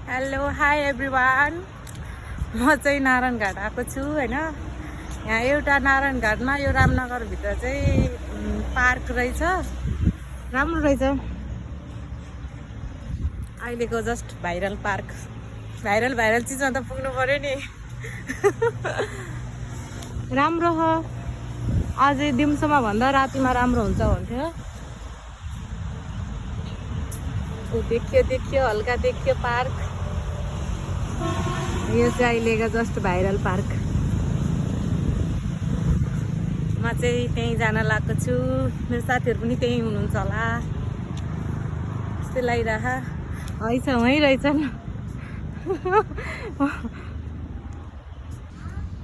Hello hi everyone. म चाहिँ नारायणघाट आएको छु हैन। यहाँ एउटा नारायणघाटमा यो रामनगरभित्र चाहिँ पार्क रहेछ, राम्रो रहेछ। अहिलेको जस्ट भाइरल पार्क, भाइरल चिजमा त पुग्नु पर्यो नि। राम्रो हो, अझै दिउँसोमा भन्दा रातिमा राम्रो हुन्छ भन्थ्यो। देखियो हल्का देखियो पार्क। यो चाहिँ अहिलेको जस्ट भाइरल पार्क। म चाहिँ त्यहीँ जान लागेको छु, मेरो साथीहरू पनि त्यहीँ हुनुहुन्छ होला जस्तै लागिरह। हैछ वहीँ रहेछन्।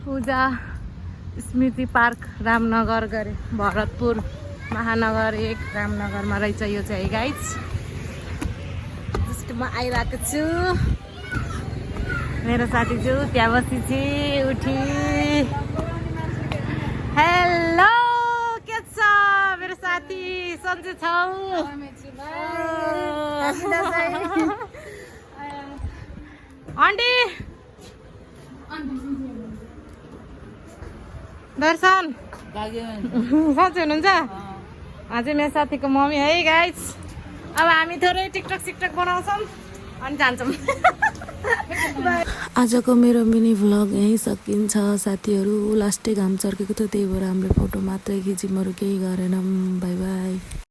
पूजा स्मृति पार्क रामनगर गरे, भरतपुर महानगर 1 रामनगरमा रहेछ यो चाहिँ गाइज। जस्ट म आइरहेको छु, मेरो साथी छु त्यहाँ बसी उठी। हेलो के छ मेरो साथी, सन्चै छौ? आन्टी दर्शन सन्चै हुनुहुन्छ? अझै मेरो साथीको मम्मी है गाइज। अब हामी थोरै टिकटक सिकटक बनाउँछौँ अनि जान्छौँ। आजको मेरो मिनी भ्लग यहीँ सकिन्छ साथीहरू। लास्टै घाम चर्केको थियो, त्यही भएर हामीले फोटो मात्रै खिच्यौँ, अरू केही गरेनौँ। By by.